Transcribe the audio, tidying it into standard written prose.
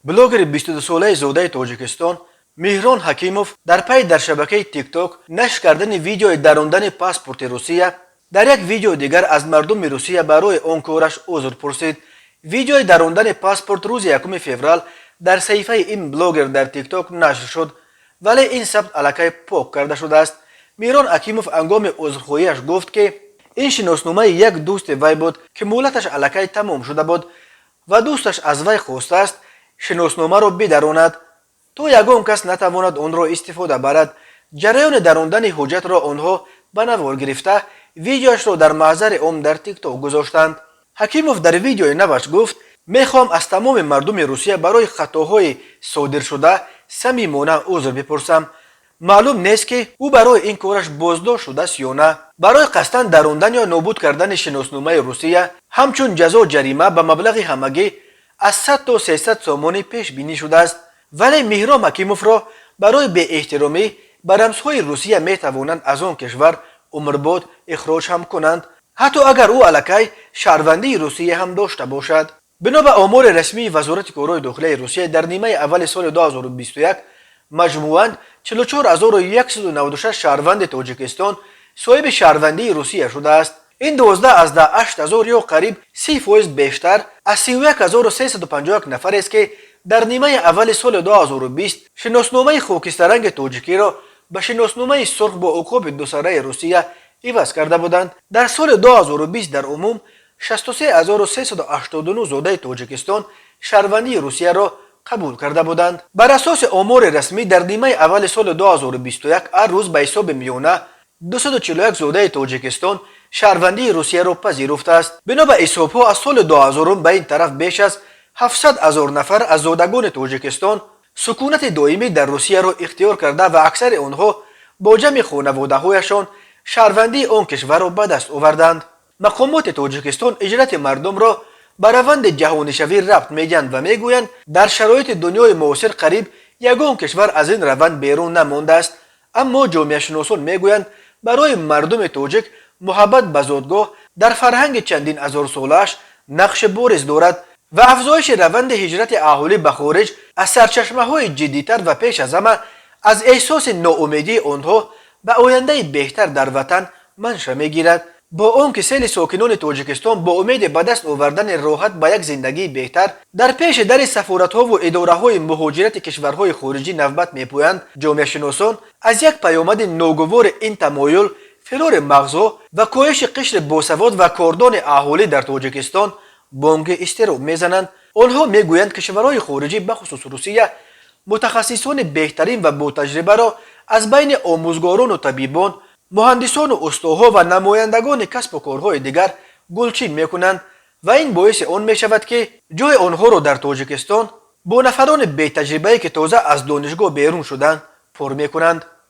Блогери 22-солаи зодаи Тоҷикистон Меҳрон Ҳакимов дар пайи дар шабакаи ТикТок нашр кардани видеои дарондани паспорти Русия дар як видеои дигар аз мардуми Русия барои он кораш узр пурсид. Видеои дарондани паспорт рӯзи 1 феврал дар саҳифаи ин блогер дар ТикТок нашр шуд, вале ин сабт аллакай пок карда шудааст. Меҳрон Ҳакимов ҳангоми узрхоҳиаш гуфт, ки ин шиносномаи як дӯсти вай буд, ки муҳлаташ аллакай тамом шуда буд ва дӯсташ аз вай хостааст, шиносномаро бидаронад, то ягон кас натавонад онро истифода барад. Ҷараёни дарондани ҳуҷҷатро онҳо ба навор гирифта, видеоашро дар маҳзари ом дар ТикТок гузоштанд. Ҳакимов дар видеои наваш гуфт: «Мехоҳам аз тамоми мардуми Русия барои хатоҳои содиршуда самимона узр бипурсам». Маълум нест, ки ӯ барои ин кораш боздошт шудааст ё на. Барои қасдан дарондан ё нобуд кардани шиносномаи Русия ҳамчун ҷазо ҷарима ба маблағи ҳамагӣ аз 100 то 300 сомонӣ пешбинӣ шудааст, вале Меҳром Ҳакимовро барои беэҳтиромӣ ба рамзҳои Русия метавонанд аз он кишвар умрбод ихроҷ ҳам кунанд, ҳатто агар ӯ аллакай шаҳрвандии Русия ҳам дошта бошад. Бино ба омори расмии Вазорати корҳои дохилаи Русия, дар нимаи аввали соли 2021 маҷмӯан 44196 шаҳрванди Тоҷикистон соҳиби шаҳрвандии Русия шудааст. Ин 12,8 ҳазор ё қариб 30% бештар аз 31351 нафарест, ки дар нимаи аввали соли 2020 шиносномаи хокистаранги тоҷикиро ба шиносномаи сурх бо уқоби дусараи Русия иваз карда буданд. Дар соли 2020 дар умум 63389 зодаи Тоҷикистон шаҳрвандии Русияро қабул карда буданд. Бар асоси омори расмӣ, дар нимаи аввали соли 2021 ҳар рӯз ба ҳисоби миёна 241 зодаи Тоҷикистон шаҳрвандии Русияро пазируфтааст. Бино ба ҳисобҳо, аз соли 2000 ба ин тараф беш аз 700 ҳазор нафар аз зодагони Тоҷикистон сукунати доимӣ дар Русияро ихтиёр карда ва аксари онҳо бо ҷамъи хонаводаҳояшон шаҳрвандии он кишварро ба даст оварданд. Мақомоти Тоҷикистон ҳиҷрати мардумро ба раванди ҷаҳонишавӣ рабт медиҳанд ва мегӯянд, дар шароити дунёи муосир қариб ягон кишвар аз ин раванд берун намондааст. Аммо ҷомеашиносон мегӯянд, барои мардуми тоҷик муҳаббат ба зодгоҳ дар фарҳанги чандин ҳазорсолааш нақши бориз дорад ва афзоиши раванди ҳиҷрати аҳолӣ ба хориҷ аз сарчашмаҳои ҷиддитар ва пеш аз ҳама аз эҳсоси ноумедии онҳо ба ояндаи беҳтар дар ватан манша мегирад. Бо он ки сели сокинони Тоҷикистон бо умеди ба даст овардани роҳат ба як зиндагии беҳтар дар пеши дари сафоратҳову идораҳои муҳоҷирати кишварҳои хориҷӣ навбат мепӯянд, ҷомеашиносон аз як паёмади ногувори ин тамоюл, фирори мағзҳо ва коҳиши қишри босавод ва кордони аҳолӣ дар Тоҷикистон, бонги изтироб мезананд. Онҳо мегӯянд, кишварҳои хориҷӣ, бахусус Русия, мутахассисони беҳтарин ва ботаҷрибаро аз байни омӯзгорону табибон, муҳандисону устоҳо ва намояндагони касбу корҳои дигар гулчин мекунанд ва ин боиси он мешавад, ки ҷои онҳоро дар Тоҷикистон бо нафарони бетаҷрибае, ки тоза аз донишгоҳ берун шуданд, пур мекунанд.